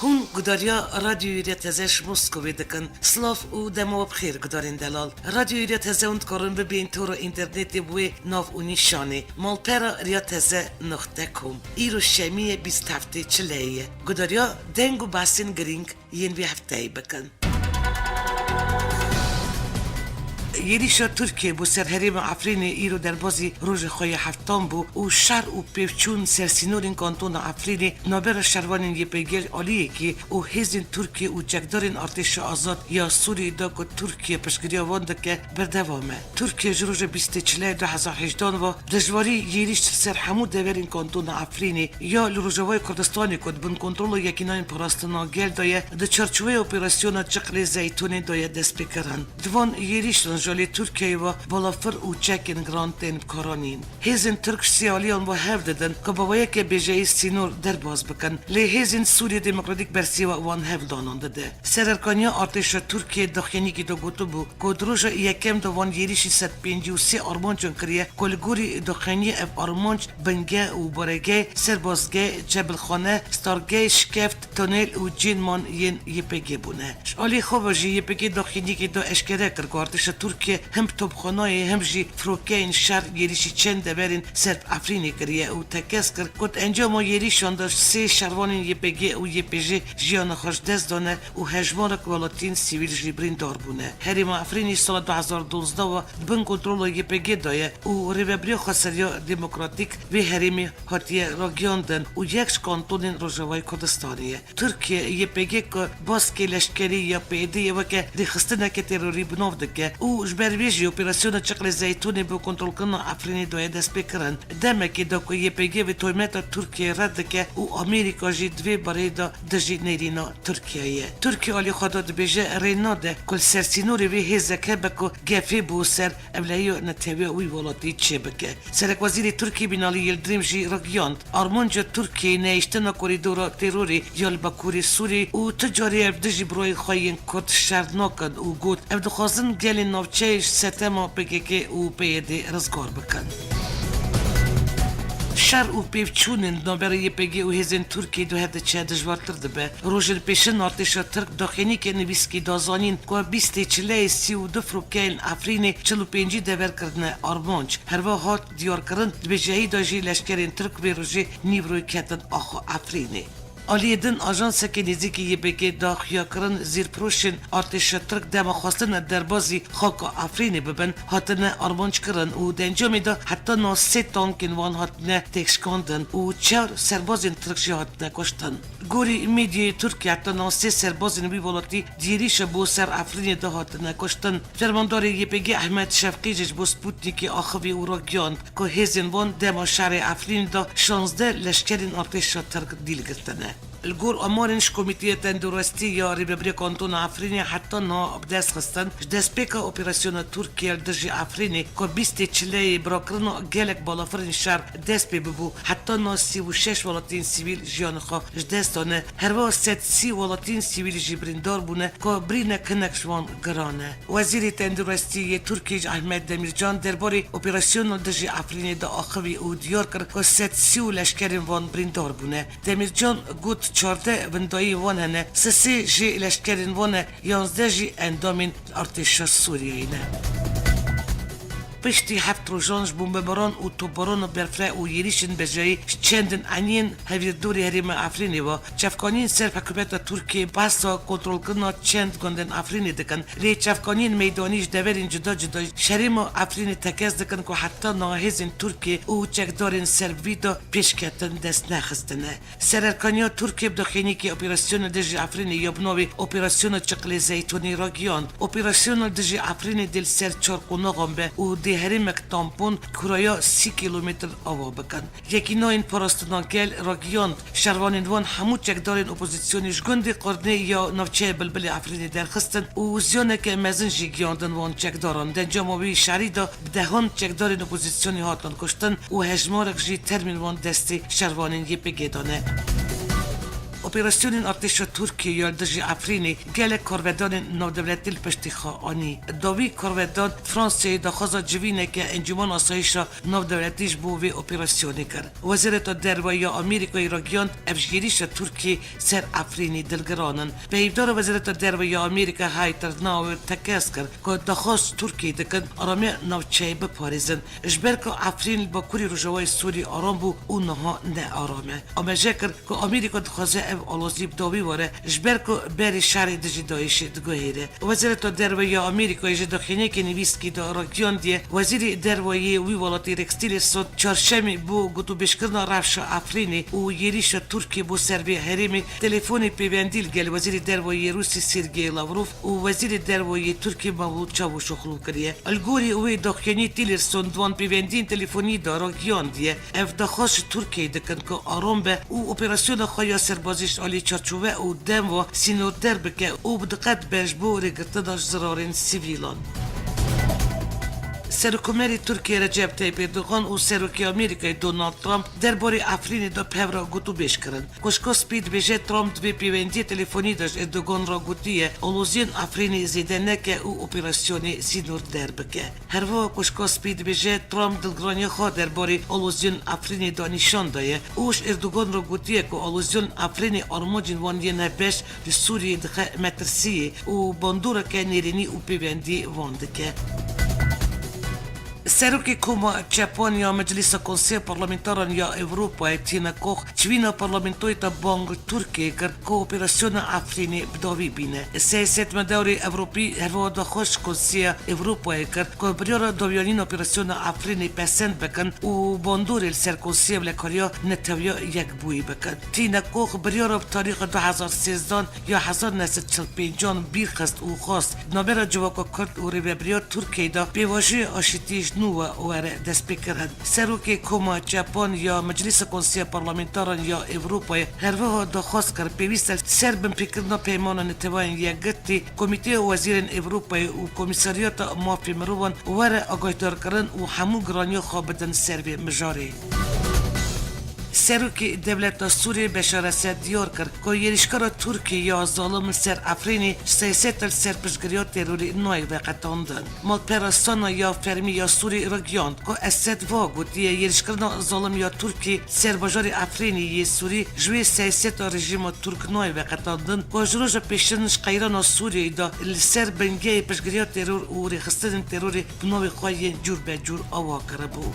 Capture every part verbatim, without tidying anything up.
Hûn gudariya Radyoyê Rêya Teze ji Moskovê dikin. Silav û dema we bi xêr gudarên delal. Radyoyê Rêya Teze hûn dikarin bibên tora înternetê bi wê nav û nîşanê: malpera rêyateze noqte com. Îro şemiyê bîst heftê çileyê ye. Gudariya deng û behsên girîng yên vê hefteyê bikin. Êrîşa Tirkiyê bo ser herêma Efrînê îro derbazî roja xwe ya heftan bû û şer û pêvçûn ser sînorên kantona Efrînê navbera şervanên Y P G aliyekî û hêzên Tirkiyê û çekdarên Artêşa Azad ya Sûriyê da ku Tirkiye piştgiriya wan dike, berdewam e. Tirkiye ji roja bîstê çileyê du hezar hejdan ve dijwarî êrîş li ser hemû deverên kantona Efrînê ya li Rojavayê Kurdistanê ku di bin kontrola Yekînayên Parastina Gel de ye, di çarçoveyê operasyona Çiqlê Zeytûnê de ye destpêkirin. Di van êrîşan ji aliyê Tirkiyeyê ve balafir û çekên giran tên bikaranîn. Hêzên Tirk ji sê aliyan ve hev didin ku bi wê yekê bêjeyî sînor derbas bikin. Lê hêzên Sûriyê Demokratîk bersîva wan hevdanan dide. Sererkaniya artêşa Tirkiyê daxuyaniyekî de gotibû ku di roja yekem de van êrîşî sed pêncî û sê armancên kiriye ku li gorî daxuyaniyê ev armanc bingeh û baregeh, serbazgeh, çebilxane, stargeh, şikeft, tunel û cihên man yên Y P G bûne. Ji alî xwe ve jî Y P G daxuyaniyekê de eşkere kir ku artêşa Tirkiyê him bi topxanayê him jî firokeyên şer êrîşî çend deverên ser bi Efrînê kiriye û tekez kir ku di encama êrîşan de sê şervanên Y P G û Y P J jiyana xwe ji dest dane û hejmarek welatiyên sivîl jî birîndar bûne. Herêma Efrînê sala du hezar duwazdeh ve di bin kontrola Y P G de ye û rêvebiriya Xweseriya Demokratîk vê herêmê hatiye ragiyandin û yek ji kantonên Rojavayê Kurdistanê ye. Tirkiye Y P G ku baskê leşkerî ya P Y D'yê weke rêxistineke terorî bi nav dike û ji ber vê jî operasyona Çiqlê Zeytûnê bo kontrolkirina Efrînê daye destpêkirin. Demekê de ku Y P G vê tometa Tirkiyeyê red dike û Amerîka jî di vê barê de dijî nêrîna Tirkiyeyê ye. Tirkiye alî xwe de dibêje rê nade ku li ser sînorê vê hêzek hebe ku gefê bo ser ewlehiya netewiya wî welatî çêbike. Serekwezîrê Tirkiyê Binalî Yildirim jî ragihand, armanca Tirkiyeyê nehiştina korîdora terorê ya li Bakurê Sûriyê û tu carî ev dijî birayên xwe yên Kurd şer nakin û got, ev dixwazin gelên navçeyê ji setema P K K û P Y D rizgar bikin. Şer û pêvçûnên navbera Y P G û hêzên Tirkiyê duhe diçe dijwartir dibe. Rojên pêşin artêşa Tirk daxuyaniyeke nivîskî da zanîn ku bîstê çileyê sî û du firokeyên Efrînê çil û pêncî dever kirine armanc. Herwiha hat diyarkirin, di bêjehî de jî leşkerên Tirk vê rojê nîvroyê ketin axa Efrînê. Aliyê din, ajanseke nêzîkî Y P G da xuyakirin, zêrfiroşên artêşa Tirk dema xwestine derbazî xaka Efrînê bibin, hatine armanckirin û di encamê de heta niha sê tankên wan hatine têkşikandin û çar serbazên Tirk jî hatine kuştin. Gorî medyayê Tirkiyê, heta niha sê serbazên wî welatî di êrîşa bo ser Efrînê de hatine kuştin. Fermandarê Y P G Ehmed Şefqî jî ji bo Sputnikê axivî û ragihand ku hêzên wan dema şerê Efrînê de şazdeh leşkerên artêşa Tirk dîl girtine. Li gor amarên ji Komîteya Tenduristî ya Rêvebirê Kantona Efrînê heta niha bi dest xistin, ji destpêka operasyona Tirkiye li dijî Efrînê ku bîstê çileyê birakirina gelek balafirên şer dest pê bibû, heta niha sî û şeş welatiyên sivîl jiyanê xwe ji dest dane, herwiha sed sî welatiyên sivîl jî birîndar bûne ku birînek hinek ji wan giran e. Wezîrê Tenduristî yê Tirkiyê jî Ahmet Demircan derbarê operasyona dijî Efrînê de axivî û diyar kir ku sed sî û leşkerên wan birîndar bûne. Demircan got, çardeh windayî wan hene, sisê jê leşkerên wan e, yanzdeh jî endamên artêşa Sûriyeyê ne. Piştî heft rojan ji bombebaran û topbarana berfireh û êrîşên bejayî ji çendin eniyên hevîrdorê herêma Efrînê ve, çavkaniyên ser hikûmeta Tirkiyê behsa kontrolkirina çend gundên Efrînê dikin. Lê çavkaniyên meydanî ji deverên cuda cuda ji herêma Efrînê tekez dikin ku heta niha hêzên Tirkiyê û çekdarên ser bi vî de pêşketin dest nexistine. Sererkaniya Tirkiyê bi daxuyaniyekî operasyona dijî Efrînê ya bi navê Operasyona Çiqlê Zeytûnê ragihand, operasyona dijî Efrînê dê li ser çar qonaxan be û dê herêmek tampon kuraya sî kîlometr ava bikin. Yekînayên Parastina Gel ragihand, şervanên wan hemû çekdarên opozîsyonê ji gundê Qurnê ya navçeya Bilbilê Efrînê derxistin û ziyaneke mezin jî gihîandin wan çekdaran. Di encama wî şerî de bi dehan çekdarên opozîsyonê hatin kuştin û hejmarek jî termên wan destê şervanên Y P G de ne. Operasyonên artêşa Tirkiyê ya li dijî Efrînê gelek karvedanên navdewletî li piştî xwe anî. Dawî karvedan Fransayê daxwaza civîneke Encûmena Asayîşa Navdewletî ji bo vê operasyonê kir. Wezareta Derve ya Amerîkayê ragihand, ev ji êrîşa Tirkiyê ser Efrînê dilgiran in. Peyvdara Wezareta Derve ya Amerîka Heather Nauert tekez kir ku daxwaz ji Tirkiyê dikin aramiya navçeyê biparêzin. Ji ber ku Efrîn li bakurî rojavayê Sûrî aram bû û niha ne aram e. Amaje kir ku Amerîka dixwaze ev alozî bi dawî were, ji ber ku berê şerê dijî DAIŞê diguhêre. Wezareta Derve ya Amerîkayê ji daxuyaniyeke nivîskî de ragihandiye, Wezîrê Derve yê wî welatî Rex Tillerson çarşemê bo gotûbêjkirina rewşa Efrînê û êrîşa Tirkiyê bo ser vê herêmê telefonê pêwendî li gel Wezîrê Derve yê Rûsî Sergey Lavrov û Wezîrê Derve yê Tirkiyê Mevlût Çavuşoglu kiriye. Li gorî wê daxuyaniyê Tillerson di wan pêwendiyên telefonî de ragihandiye, ev daxwaz ji Tirkiyeyê dikin ku aram be û operasyona xwe ya serbazî ji alî çarçove û dem ve sînorder bike û bi diqet be ji bo rêgirtina ji zirarên sivîlan. Serokkomarê Tirkiyê Recep Tayyip Erdogan û Serokê Amerîkayê Donald Trump derbarê Efrînê de bi hev re gotûbêj kirin. Kuşko Spî dibêje, Trump di vê pêwendiyê telefonî de ji Erdogan re gotiye, aloziyên Efrînê zêde neke û operasyonê sînorder bike. Herwiha Kuşko Spî dibêje, Trump dilgiraniya xwe derbarê aloziyên Efrînê de nîşan daye û ji Erdogan re gotiye ku aloziyên Efrînê armancên wan yên hevbeş li Sûriyeyê dixe metirsiyê û bandoreke nêrînî û pêwendî wan dike. Serokê Koma Çepan ya Meclîsa Konseya Parlamentaran ya Ewropayê Tina Koch çivîna parlamentoyê de bang li Tirkiyeyê kir ku operasyona Efrînê bi dawî bîne. Siyasetmedarê Ewropî herwiha daxwaz ji Konseya Ewropayê kir ku biryara dawiyanîna operasyona Efrînê pesend bikin û bandorê li ser Konseya Ewlekariya Netewiya Yekbûyî bikin. Tina Koch biryara bi tarîxa du hezar sêzdehan ya hezar neh sed çil pêncan bîr xist û xwest di navbera civaka Kurd û rêvebiriya Tirkiyeyê de pêvajoya aşîtî ji nû ve were destpêkirin. Serokê Koma Çepan ya Meclîsa Konseya Parlamentaran ya Ewropayê herwiha daxwaz kir, pêwîst e li ser binpêkirina Peymana Neteweyên Yekgirtî, Komîteya Wezîrên Ewropayê û Komîsaryata Mafê Mirovan were agahdarkirin û hemû giraniya xwe bidin ser vê mijarê. Serokê Dewleta Sûriyê Beşar Esed diyar kir ku êrîşkara Tirkiyê ya zalim li ser Efrînê ji siyaseta li ser piştgiriya terorê nayê veqetandin. Malpera Sana ya Fermî ya Sûrî ragihand ku Esed va gotiye, êrîşkirina zalim ya Tirkiyê li ser bajarê Efrînê yê Sûrî ji wê siyaseta rejîma Tirk nayê veqetandin ku ji roja pêşin ji qeyrana Sûriyeyê de li ser bingehê piştgiriya teror û rêxistinên terorê bi navê xwe yên cûr be cûr ava kiribû.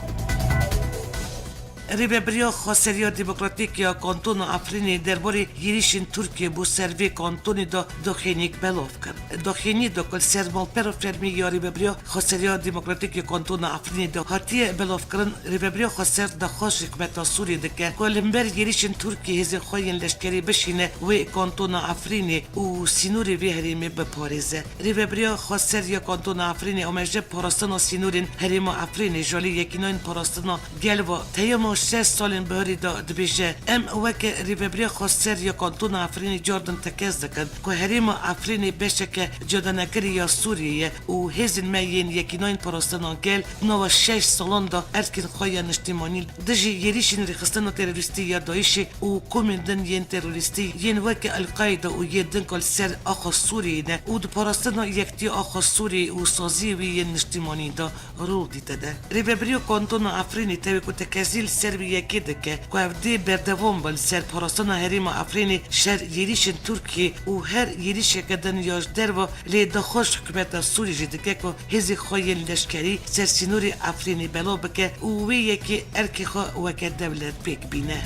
Rêvebiriya Xweseriya Demokratîk ya Kantona Efrînê derbarê êrîşên Tirkiyê bo ser vê kantonê de daxuyaniyek belav kir. Daxuyaniyê de ku li ser malpera fermî ya Rêvebiriya Xweseriya Demokratîk ya Kantona Efrînê de hatiye belavkirin, Rêvebiriya Xweser daxwaz ji hikûmeta Sûriyê dike ku li hember êrîşên Tirkiyê hêzên xwe yên leşkerî bişîne wê kantona Efrînê û sînorê vê herêmê biparêze. Rêvebiriya Xweser ya Kantona Efrînê amaje parastina sînorên herêma Efrînê ji alî Yekînayên Parastina Gel ve teyama şeş salên bihurî de dibêje, em weke Rêvebiriya Xweser ya Kantona Efrînê cardin tekez dikin ku herêma Efrînê beşeke cudanekirî ya Sûriyê ye û hêzên me yên Yekînayên Parastina Gel di nava şeş salan de erkên xwe ya niştimanî dijî êrîşên rêxistina terorîstî ya DAIŞê û komên din yên terorîstî yên weke El-Qaîde û yê din ku li ser axa Sûriyeyê ne û di parastina yektiya axa Sûriyeyê û saziyê wî yên niştimanî de rol dîtine. Rêvebiriya Kantona Efrînê tevî ku tekezî li ser vî yekê dike ku ev dê berdewam be li ser parastina herêma Efrînê ji her êrîşên Tirkiyê û her êrîşeke din ya ji derve, lê daxwaz ji hikûmeta Sûrî jî dike ku hêzên xwe yên leşkerî ser sînorê Efrînê belav bike û wê yekê erkê xwe weke dewlet pêk bîne.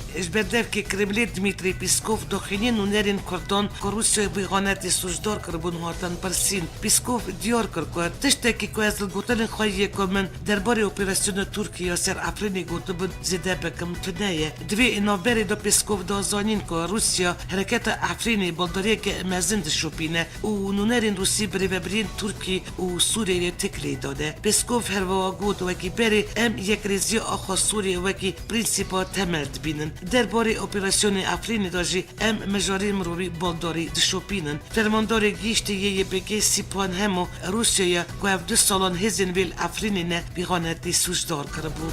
Ji berdevkê Kremlê Dmitry Peskov daxuyaniyên nûnerên Kurdan ku Rûsya bi îxanetê sûcdar kiribûn hatin pirsîn. Peskov diyar kir ku tiştekî ku ez li gotinên xwe yê ku min derbarê operasyona Tirkiyê ya ser Efrînê gotibûn zêde bikim tune ye. Di vê navberê de Peskov da zanîn ku Rûsya hereketa Efrînê baldariyeke mezin dişopîne û nûnerên Rûsî bi rêvebiriyên Tirkî û Sûriyeyê têkilî dane. Peskov herwiha got, wekî berê em yekrêziya axa Sûriyê wekî prensîpa temel dibînin. Derbarê operasyonê Efrînê de jî em mijarê mirovî baldarî dişopînin. Fermandarê giştî yê Y P G Sîpan Hemo Rûsyaya ku ev du salan hêzên wê li Efrînê ne, bi îxanetê sûcdar kiribû.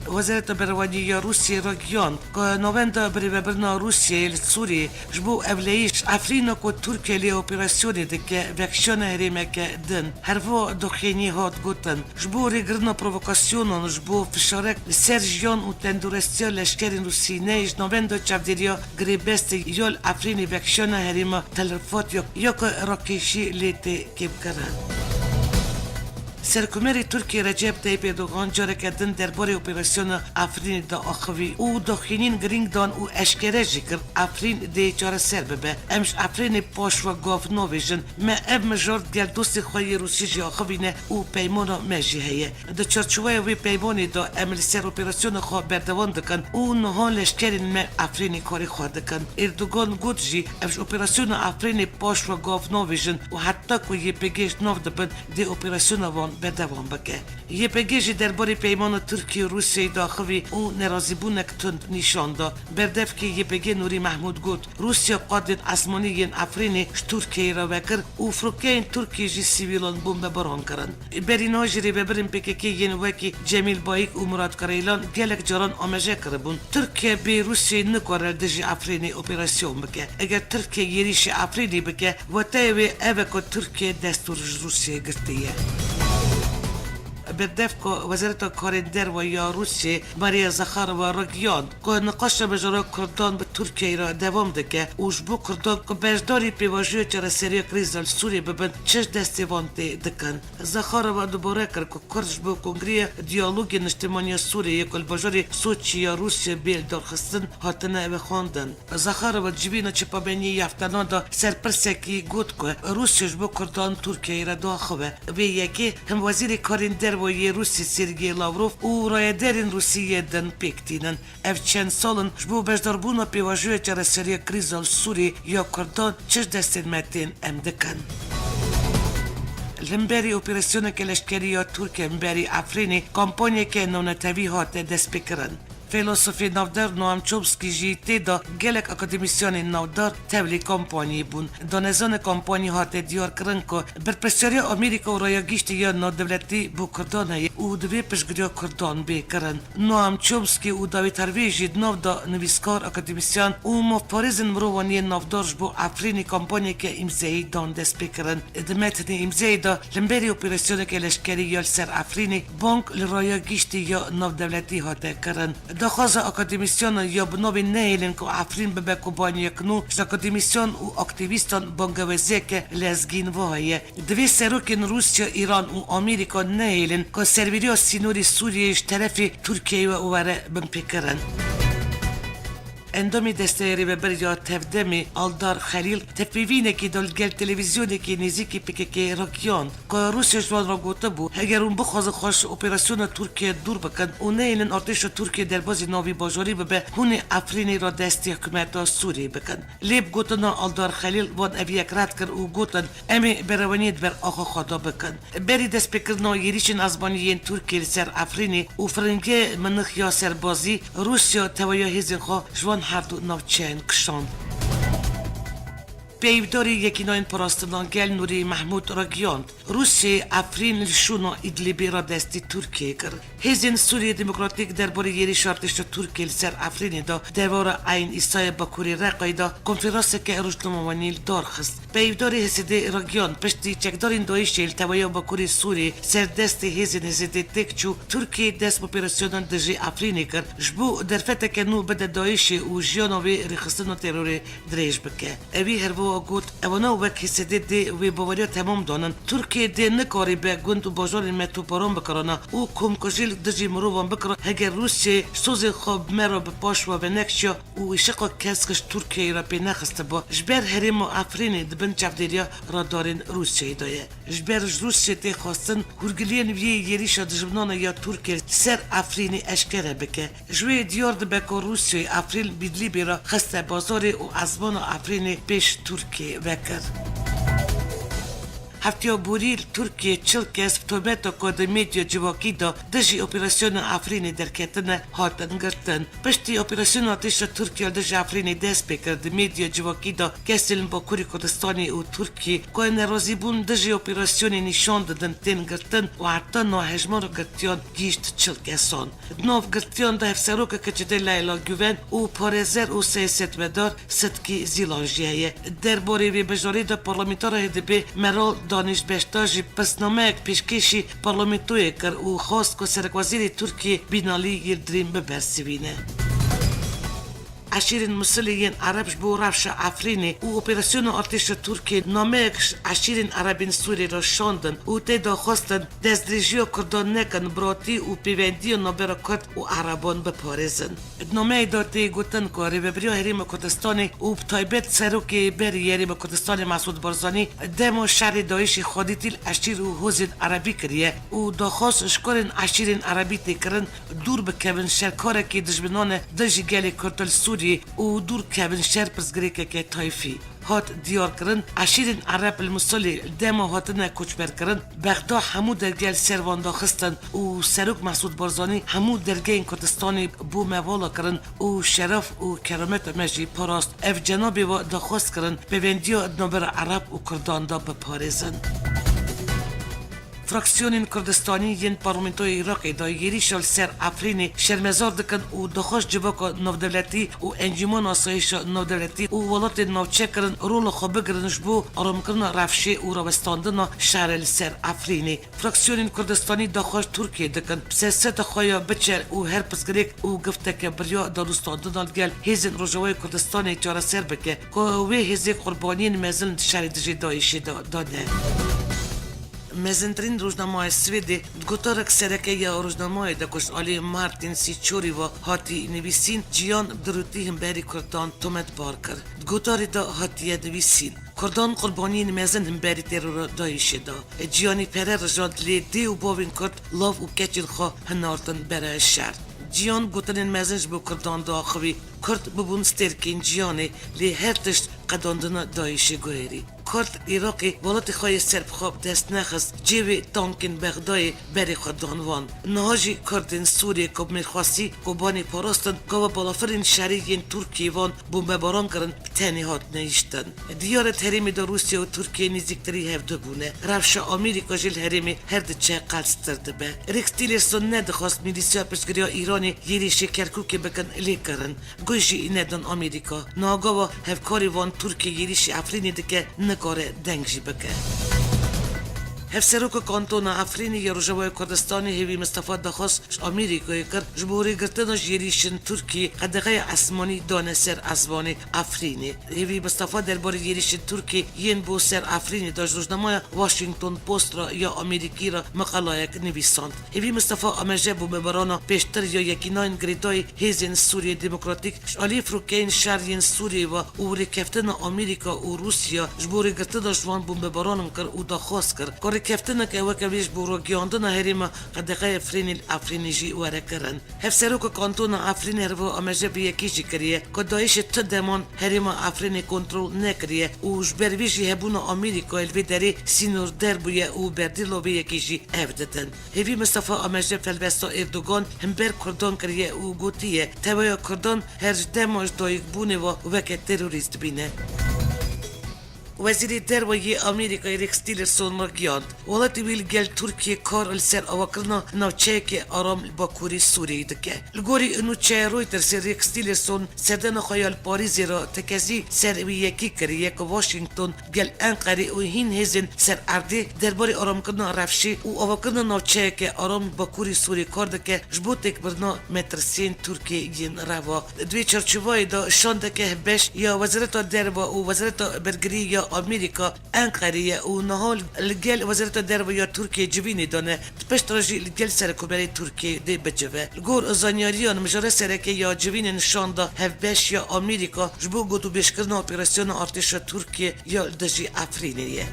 Wezareta Berevaniyê ya Rûsyayê ragihand ku navenda birêvebirina Rûsyayê li Sûriyê ji bo ewleyîş Efrîna ku Tirkiye lê operasyonê dike, vekişiyana herêmeke din. Herwiha doxînî hat gotin, ji bo rêgirina provokasyonan, ji bo fişarek li ser jiyan û tendurestiya leşkerên Rûsî neyê, ji navenda çavdêriya girêbestê ya li Efrînê vekişiyana herêma Tel Rifat ya, ya ku rakêşî lê tê kêmkirin. Serokkomarê Tirkiyê Recep Tayyip Erdogan careke din derbarê operasyona Efrînê de axivî û daxuyaniyên girîng dan û eşkere jî kir, Efrîn dê çareser bibe. Em ji Efrînê paş ve gav navêjin. Me ev mijar digel dostên xwe yê Rûsî jî axivîne û peymana me jî heye. Di çarçoveya wê peymanê de em li ser operasyona xwe berdewam dikin û niha leşkerên me Efrînê karê xwe dikin. Erdogan got jî, ev ji operasyona Efrînê paş ve gav navêjin û heta ku Y P G ji nav dibin, dê operasyona wan berdewam bike. Y P G jî derbarê peymana Tirkiye û Rûsyayê daxivî û nerazîbûnek tund nîşan da. Berdevkê Y P G Nûrî Mehmûd got, Rûsya qadên esmanî yên Efrînê ji Tirkiyeyê re vekir û firokeyên Tirkiyê jî sivîlan bombebaran kirin. Berî niha jî rêvebirên P K K yên wekî Cemîl Bayik û Murat Karaylan gelek caran amaje kiribûn, Tirkiye bê Rûsyayê nikare li dijî Efrînê operasyon bike. Eger Tirkiye êrîşî Efrînê bike, wateyê wê ev e ku Tirkiye destûr ji Rûsyayê girtiye. Berdevka Wezareta Karên Derve ya Rûsyayê Maria Zakharova ragihand ku niqaşa mijara Kurdan bi Tirkiyeyê re dewam dike û ji bo Kurdan ku beşdarî pêvajoya çareseriya krîza li Sûriyê bibin, çi ji destê van tê dikin. Zakharova dubare kir ku Kurd ji bo Kongreya Diyalogê Niştimaniya Sûriyeyê ku li bajarê Soçî ya Rûsya bê lidarxistin hatine vexwendin. Zakharova di civîna çepameniyê ya Eftenan de ser pirsekî got ku Rûsya ji bo Kurdan Tirkiyeyê re diaxive. Vê yekê him Wezîrê Karên Derve yê Rûsya Sergey Lavrov û rayedarên Rûsî yê din pêk tînin. Ev çend sal in ji bo beşdarbûna pêvajoya çareseriya krîza li Sûriyê ya Kurdan çi ji destên me tên em dikin. Li hemberî operasyoneke leşkerî ya Tirkiye hemberî Efrînê kampanyeke navnetewî hate destpêkirin. Fîlosofê navdar Noam Chomsky jî tê de gelek akademîsyenên navdar tevlî kampanyê bûn. Danezana kampanyê hate diyarkirin ku berpirsyariya Amerîka û rayagihiştê ya navdewletî bo Kurdan heye û divê piştgiriya Kurdan bê kirin. Noam Chomsky û David Harvey jî di nav de nivîskar, akademîsyen û mafparêzên mirovan yên navdar ji bo Efrînê kampanyeke îmzeyî dan destpêkirin. Di metnê îmzeyê de li hemberî operasyoneke leşkerî ya li ser Efrînê bang li raya giştî ya navdewletî hate kirin. Daxwaza akademîsyana ya bi navê Nehêlin ku Efrîn bibe kobaniyek nû ji akademîsyan û aktîvîstan bangeweziyeke lezgîn ve heye. Divê serokên Rûsya, Îran û Amerîka nehêlin ku serveriya sînorê Sûriyeyê ji terefê Tirkiyeyê we were binpêkirin. Endamê Desteya Rêveberiya Tevdemê Aldar Xelîl tevpêvînekê de li gel televîzyonekê nêzîkî P K K ragihand ku Rûsya ji wan re gotibû, heger hûn bixwazin xwe ji operasyona Tirkiye dûr bikin û nehêlin artêşa Tirkiye derbazî navî bajarî bibe, hûn ê Efrînê re destê hikûmeta Sûriyê bikin. Lê bi gotina Aldar Xelîl wan ev yek red kir û gotin, em ê berewaniyê di ber axa xwe de bikin. Berî destpêkirina êrîşên ezmanî yên Tirkiyê li ser Efrînê û firingê minix ya serbazî, Rûsya tewahiya hêzên xwe ji wan her du navçeyan kişand. Peyvdarê Yekînayên Parastina Gel Nûrî Mehmûd ragihand, Rûsyayê Efrîn li şûna Îdlîbê radestî Tirkiyeyê kir. Hêzên Sûriyê Demokratîk derbarê êrîşa artêşa Tirkiyê li ser Efrînê de dewara Eyn Îsayê Bakurê Reqayê de konferanseke rojnamevanî li dar xist. Peyvdarê H S D'ê ragihand, piştî çekdarên DAIŞê li teveya Bakurê Sûriyê ser destê hêzên H S D'ê têk çû, Tirkiye dest bi operasyona dijî Efrînê kir, ji bo derfeteke nû bide DAIŞê û jiyana wê rêxistina terorê dirêj bike. Ewî herwiha got, ewana wek H S D dê wê baweriya temam danin, Tirkiye dê nikaribe gund û bajarên me toparan bikirana û komkujî li dijî mirovan bikira, heger Rûsye sozên xwe bi me re bi paş ve venekşiya û îşiqa kesk ji Tirkiyeyê re pê nexistiba, ji ber herêma Efrînê di bin çavdêriya radarên Rûsyeyê de ye. Ji ber ji Rûsyê tê xwestin hûrgiliyên vî êrîşa dijminana ya Tirkiyê li ser Efrînê eşkere bike. Ji wê diyar dibe ku Rûsyayê Efrîn bi Îdlîbê re xiste bazarê û ezmana Efrînê pêş Tirkiyê vekir. Hefteya borî li Tirkiyê çil kes bi tohmeta ku di medya civakî de dijî operasyona Efrînê derketine, hatin girtin. Piştî operasyona artêşa Tirkiye li dijî Efrînê dest pê kir, di medya civakî de kesên li Bakurê Kurdistanê û Tirkiyê ku nerazîbûn dijî operasyonê nîşan didin, tên girtin û heta niha hejmara girtiyan gihîşt çil kesan. Di nav girtiyan de hevserokeke çetê Leyla Guven û parêzer û siyasetmedar Sidkî Zîlan jî heye. Derbarê vê mijarê de parlamentara H D P Meral Daniş Beştaş jî pirsnameyek pêşkêşî parlamentoyê kir û xwest ku serekwezîrê Tirkiyê Binalî Yildirim bibersivîne. Eşîrên Misilê yên Ereb ji bo rewşa Efrînê û operasyona artêşa Tirkiyê nameyek ji eşîrên Erebên Sûriyê re şandin û tê de xwestin destdirêjiya Kurdan nekin, biratî û pêvendiya navbera Kurd û Ereban biparêzin. Di nameyê de tê gotin ku Rêvebiriya Herêma Kurdistanê û bi taybet Serokê berî yê Herêma Kurdistanê Mesûd Barzanî dema şerê DAIŞê xwedîtî li eşîr û hozên Erebî kiriye û daxwaz ji karên eşîrên Erebî tê kirin dûr bikevin, şerkarekî dijminan e dijî gelê Kurd li Sûriyê û dûr kevin şer pirsgirêkeke tayfî. Hat diyarkirin, eşîrên Ereb li Misilê dema hatine koçberkirin, Bexda hemû dergeh li ser wan daxistin û Serok Mesûd Barzanî hemû dergehên Kurdistanê bo me vala kirin û şeref û kerameta me jî parast. Ev cenabê we daxwaz kirin, pêvendiya di navbera Ereb û Kurdan de biparêzin. Fraksiyonên Kurdistanî yên Parlamentoya Iraqê de êrîşa li ser Efrînê şermezar dikin û daxwaz civaka navdewletî û Encûmena Asayişa Navdewletî û welatên navçe kirin rola xwe bigirin ji bo aramkirina rewşê û rawestandina şerê li ser Efrînê. Fraksiyonên Kurdistanî daxwaz Tirkiyê dikin bi siyaseta xwe ya biçe û her pirsgirêk û gifteke bi riya danûstandina li gel hêzên Rojavayê Kurdistanê çareser bike ku wê hêzê qurbaniyên mezin di şerê dijî DAIŞê de dane. Mezintirîn rojnameya Swêdê di gotarek sereke ya rojnamayê de ku ji alî Martin Sîçorî ve hatî nivîsîn, Ciyan bi dirûtî himberî Kurdan tometbar kir. Di gotarê de hatiye nivîsîn, Kurdan qurbaniyên mezin himberî terora DAIŞê da. Ciyanî pere rijand lê dê û bavên Kurd lav û keçên xwe hinartin bere şer. Ciyan gotinên mezin ji bo Kurdan diaxivî, Kurd bibûn stêrkên ciyanê, lê her tişt qedandina DAIŞê guherî. Kurd Iraqê welatê xwe yê serbixwe bi dest nexist, cêwê tankên Bexdayê berê xwe dan wan. Niha jî Kurdên Sûriyê ku bi mêrxwastî Kobanê parastin, gava balafirên şerî yên Tirkiyê van bombebaran kirin, bi tenê hatine hiştin. Diyar e di herêmê de Rûsya û Tirkiye nêzîktirî hevdu bûne. Rewşa Amerîka jî li herêmê her diçe qelstir dibe. Rex Tillerson nedixwest milîsya piştgiriya Îranê êrîşê Kerkûkê bikin, lê kirin. Guh jî nedin Amerîka. Niha gava hevkarê wan Tirkiye êrîşî Efrînê dike, nikare deng jî bike. Hevseroka Kantona Efrînê ya Rojavayê Kurdistanê Hêvî Mistefa daxwaz ji Amerîkayê kir, ji bo rêgirtina ji êrîşên Tirkiyê qedexeya esmanî dane ser esmanê Efrînê. Hêvî Mistefa derbarê êrîşên Tirkiyê yên bo ser Efrînê de ji rojnameya Washington Post re ya Amerîkî re meqalayek nivîsand. Hêvî Mistefa amece bombebarana pêştir ya Yekînayên Girêdayî Hêzên Sûriyê Demokratîk ji alî firokeyên şer yên Sûriyê ve û rêkeftina Amerîka û Rûsya ji bo rêgirtina ji wan bombebaranan kir û daxwaz kir ku rêkeftineke weke vê ji bo ragihandina herêma qedexeya Efrînê li Efrînê jî were kirin. Hevseroka Kantona Efrînê herwiha amece bi yekî jî kiriye ku DAIŞê tu deman herêma Efrînê kontrol nekiriye û ji ber vê jî hebûna Amerîkayê li vê derê sînordar bûye û berdêla vê yekê jî ev didin. Hêvî Mistefa amece bi helwesta Erdogan himber Kurdan kiriye û gotiye, teveya Kurdan her ji dema ji dayikbûnê ve weke terorîst dibîne. Wezîrê Derve yê Amerîkayê Rex Tillerson ragihand, welatê wî li gel Tirkiyê kar li ser avakirina navçeyeke aram li bakurê Sûriyeyê dike. Li gorî nûçeya Reutersê Rex Tillerson serdana xwe ya li Parîzê re tekezî ser wî yekî kiriye ku Washington gel Enqerê û hîn hêzên ser erdê derbarê aramkirina rewşê û avakirina navçeyeke aram li bakurê Sûriyê kar dike ji bo têkbirina metirsiyên Tirkiyê yên reva. Di vê çarçovayê de şandeke hevbeş ya Wezareta Derve û Wezareta Bergirî ya Amerîka Enqerê ye û niha li gel Wezareta Derve ya Tirkiyê civînê dane. Di pişt re jî li gel Serekkomarê Tirkiyê dê bicive. Li gor zanyariyan, mijara sereke ya civînên şanda hevbeş ya Amerîka ji bo gotûbêjkirina operasyona artêşa Tirkiyê ya li dijî Efrînê ye.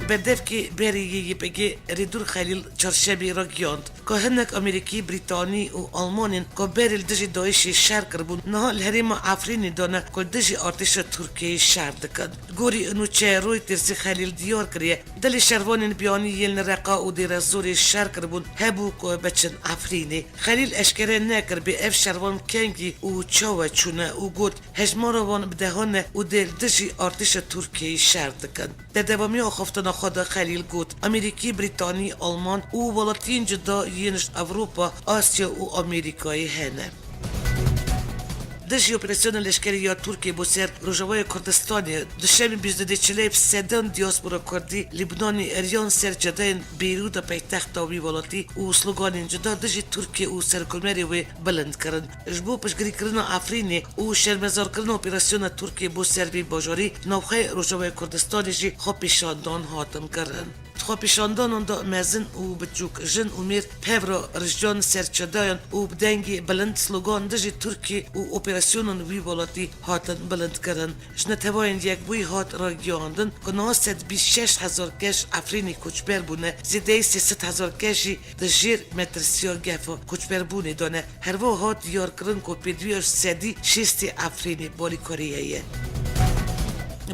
Berdevkê berê yê Y P G Rêdûr Xelîl çarşemê ragihand ku hinek Amerîkî, Brîtanî û Almanên ku berê li dijî DAIŞê şer kiribûn, niha li herêma Efrînê de ne ku li dijî artêşa Tirkiyeyê şer dikin. Gorî nûçeya Reutersê Xelîl diyar kiriye, dilê şervanên biyanî yên li Reqa û Dêrezorê şer kiribûn hebû ku biçin Efrînê. Xelîl eşkere nekir bê ev şervan kengî û çawa çûne û got, hejmara wan bi dehan e û dê li dijî artêşa Tirkiyeyê şer dikin. Di dewamiya axaftina xwe de Xelîl got, Amerîkî, Brîtanî, Alman û welatiyên cuda yên ji Ewropa, Asya û Amerîkayê hene. Dijî operasyona leşkerî ya Tirkiyê bo ser Rojavayê Kurdistanê, duşemî bîst û du Çileyê bi sedan diaspora Kurdî Lîbnanê eriyan ser cadeyên Beyrûda paytexta wî welatî û sloganên cuda dijî Tirkiyê û serokkomarê wê bilind kirin. Ji bo piştgirîkirina Efrînê û şermezarkirina operasyona Tirkiyê bo ser vê bajarî, navxeyê Rojavayê Kurdistanê jî xwepêşandan hatin kirin. Di xwepêşandanan de mezin û biçûk, jin û mêr pev re rijiyan ser çadeyan û bi dengê bilind slogan dijî Tirkiyê û operasyonan wî welatî hatin bilindkirin. Ji Neteweyên Yekbûyî hat ragihandin ku niha sed bîst şeş hezar kes Efrînê koçber bûne, zêdeyî sê sed hezar kes jî di jêr metirsiya gefa koçberbûnê de ne. Herwiha hat diyarkirin ku pêdiviya sedî şêstê Efrînê balîkarî heye.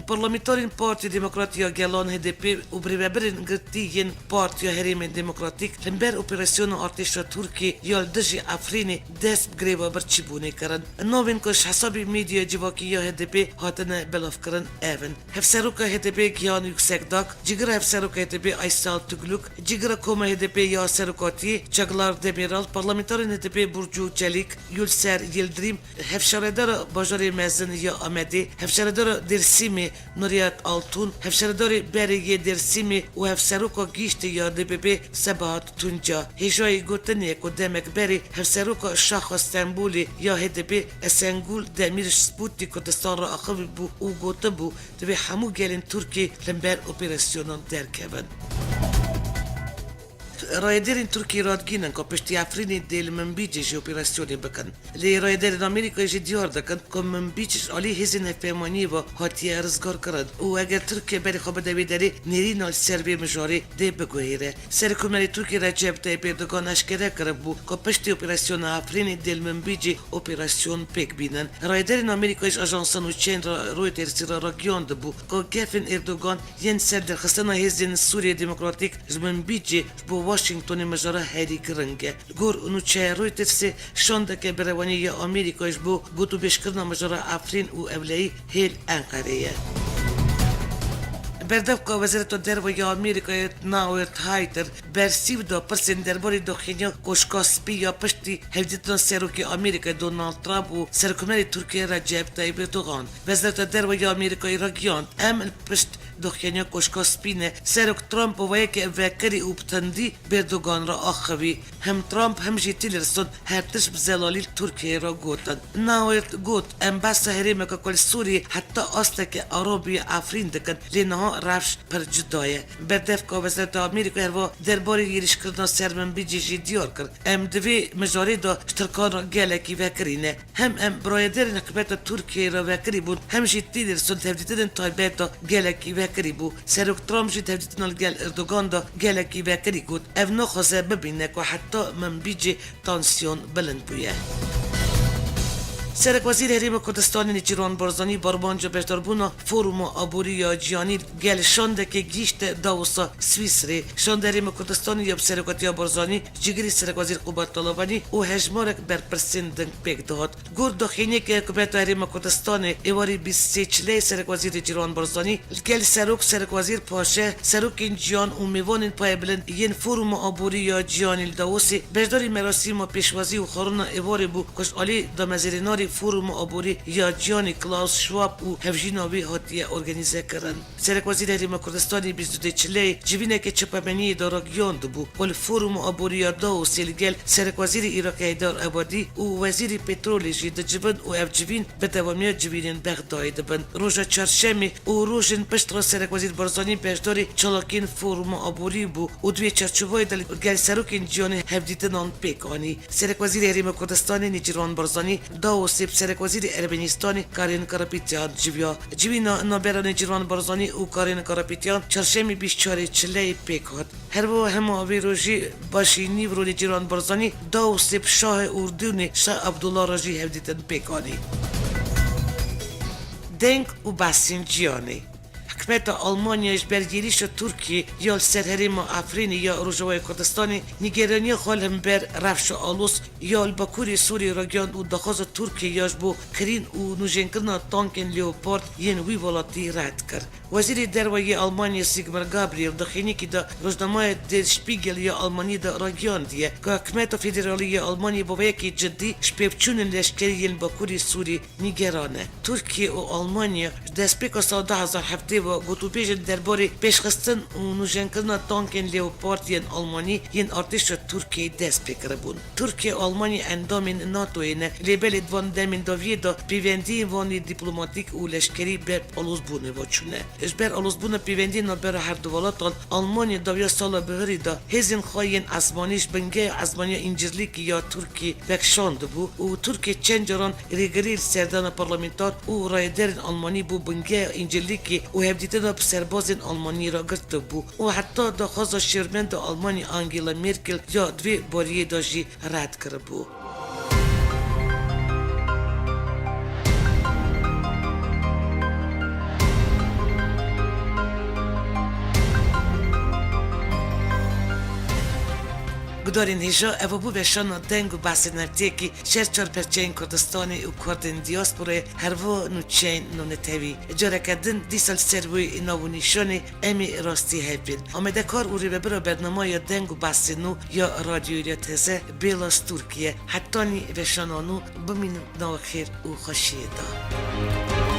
Parlamenterên Partiya Demokrat ya Gelan H D P û birêvebirên girtî yên Partiya Herêmên Demokratîk li ber operasyona artêşa Tirkiyê ya li dijî Efrînê dest bi greva birçîbûnê kirin. Navên ku ji hesabê medyaya civakî ya H D P hatine belavkirin ev in. Hevseroka H D P Gihan Yüksekdag, Cîgira Hevseroka H D P Aysel Tugluk, Cîgira Koma H D P ya Serokatiyê Çaglar Demirel, parlamenterên H D P Burcu Çelik, Yulser Yildirim, Hevşaredara Bajarê Mezin ya Amedê, Hevşaredara Dêrsimê Nuriyet Altun, Hevşaredarê Berê yê Dêrsimê û Hevseroka Giştê ya D P P Sebahat Tunca. Hêjayî gotinê ye ku demek berê Hevseroka Şaxa Stenbolê ya H D P Esengul Demir ji Spûtnîk Kurdistan re axivîbû û gotibû, divê hemû gelên Tirkiyê li ber operasyonan derkevin. Rayedarên Tirkiyê radigihînin ku piştî Efrînê dê li Minbicê jî operasyonê bikin. Lê rayedarên Amerîkayê jî diyar dikin ku Minbic ji alî hêzên hevpeymaniyê ve hatiye rizgarkirin û eger Tirkiye berê xwe bide wê derê, nêrîna li ser vê mijarê dê biguhêre. Serokkomarê Tirkiyê Recep Tayyip Erdogan eşkere kiribû ku piştî operasyona Efrînê dê li Minbicê operasyon pêk bînin. Rayedarên Amerîkayê ji ajansa nûçeyên ra-, Reutersê re ragihiyandibû ku gefên Erdogan yên ser derxistina hêzên Sûriya Demokratîk ji Minbicê ji bo Washingtonê mijara herî giring e. Li gor nûçeya Reutersê, şandeke berewanî ya Amerîkayê ji bo gotûbêjkirina mijara Efrîn û ewlehî hêl Enqerê ye. Berdevka Wezareta Derve ya Amerîkayê Nawert Hayter bersîv da pirsên derbarê daxuyaniya Koşka Spî ya piştî hevdîtina Serokê Amerîkayê Donald Trump û Serokkomarê Tirkiyê Recep Tayyip Erdogan. Wezareta Derve ya Amerîkayê ragihand, em li pişt daxuyaniya Koşka Spî ne. Serok Trump bi weyeke vekirî û bi tundî bi Erdogan re axivî. Hem Trump hem jî Tillerson her tişt bi zelalî li Tirkiyeyê re gotin. Nawert got, em behsa herêmeke ku li Sûriyê heta asteke arabî Efrîn dikin, lê niha rewş pir cuda ye. Berdevka Wezareta Amerîka herwiha derbarê êrîşkirina ser Minbicê jî diyar kir, em di vê mijarê de ji Tirkan re gelekî vekirî ne. Hem em bi rayedarên hikûmeta Tirkiyeyê re vekirî bûn, hem jî Tillerson di hevdîtinên taybet de gelekî vekirî bû. Serok Trump jî di hevdîtina li gel Erdogan de gelekî vekirî got, ev naxwaze bibîne ku heta Minbicê tansiyon bilind bûye. Serekwezîrê Herêma Kurdistanê Nêçîrvan Barzanî bi armanca beşdarbûna Foruma Aborî ya Cîhanî gel şandekê gihîşte Davosa Swîsrê. Şanda Herêma Kurdistanê ya bi serokatiya Barzanî, cîgirî Serekwezîr Qubad Talebanî û hejmarek berpirsên din pêk dihat. Gor daxuyaniyeke Hikûmeta Herêma Kurdistanê êvarî bîst sê Çileyê Serekwezîr Nêçîrvan Barzanî li gel serok, serekwezîr, paşe, serokên ciyan û mêvanên payebilind yên Foruma Aborî ya Cîhanî li Davosê beşdarî merasîma pêşwazî û xwarina êvarê bû ku ji alî damezrênarê Foruma Aborî ya Cîhanê Klaus Schwab û hevjîna wî hatiye organîzekirin. Serekwezîrê Herêma Kurdistanê bîst û dê Çileyê civîneke çapemeniyê de ragihiyandibû ku li Foruma Aborî ya Davosê li gel Serekwezîrê Iraqê Heyder Ebadî û Wezîrê Petrolê jî dicivin û ev civîn bi dewamiya civînên Bexdayê dibin. Roja çarşemê û rojên piştre Serekwezîr Barzanî beşdarî çalakiyên Foruma Aborî bû û di vê çarçovayê de li gel serokên cîhanê hevdîtinan pêk anî. Serekwezîrê Herêma Kurdistanê Nêçîrvan Barzanî Davos Sêb serekwezîrê Ermenistanê Karin Karapetyan civiya. Civîna navbera Nêçîrvan Barzanî û Karin Karapetyan çarşemê bîst çarê çileyê pêk hat. Her wiha hema vê rojî başî nîvro Nêçîrvan Barzanî da û sêb şahê Urdûnê Şah Abdullah re jî hevdîtin pêk anî. Deng û behsên ciyanê. Hikûmeta Almanya ji ber êrîşa Tirkiyê ya li ser herêma Efrînê ya Rojavayê Kurdistanê nîgeraniya xwe li hember rewşa aloz ya li Bakurê Sûriyê ragihand û daxwaza Tirkiyê ya ji bo kirîn û nûjenkirina tankên Leopard yên wî welatî red kir. Wezîrê Derve yê Almanyê Sigmar Gabriel di xênîkî de rojnameya Der Spiegel ya Almanî de ragihandiye ku hikûmeta federalî ya Almanyê bi vê yekê cidî ji pêvçûnên leşkerî yên li Bakurê Sûriyê nîgeran e. Tirkiye û Almanya ji destpêka sala du hezar heftê ve gotûbêjên derbarê pêşxistin û nûjenkirina tankên Leopard yên Almanî yên artêşa Tirkiyeyê dest pê kiribûn. Tirkiye û Almanya endamên NATOyê ne, lê belê di van demên dawiyê de pêvendiyên van yê dîplomatîk û leşkerî ber alozbûnê ve çûne. Ji ber alozbûna pêvendiyên navbera her du welatan, Almanya dawiya sala bihurî de hêzên xwe yên ezmanî ji bingeya ezmaniya Încirlîkî ya Tirkiyê vekişandibû û Tirkiye çend caran rêgirî li serdana parlamenter û rayedarên Almanî bo bingeya Încirlîkê û hevdîtina bi serbazên Almanî re girtibû û heta daxwaza şêrmenda Almanî Angela Merkel ya di vê bariyê de jî red kiribû. Gudarên hêja, ev bû veşana deng û behsên hefteyekî ji her çar perçeyên Kurdistanê û Kurdên diasporayê, her wiha nûçeyên navnetewî. Careke din dîsa li ser wê nav û nîşanê em ê rastî hev bên. Amadekar û rêvebira bernama ya deng û behsên nû ya Radyoya Teze Bêla Stûrkî ye. Hetanî veşana nû, bimînin nav xêr û xweşiyê de.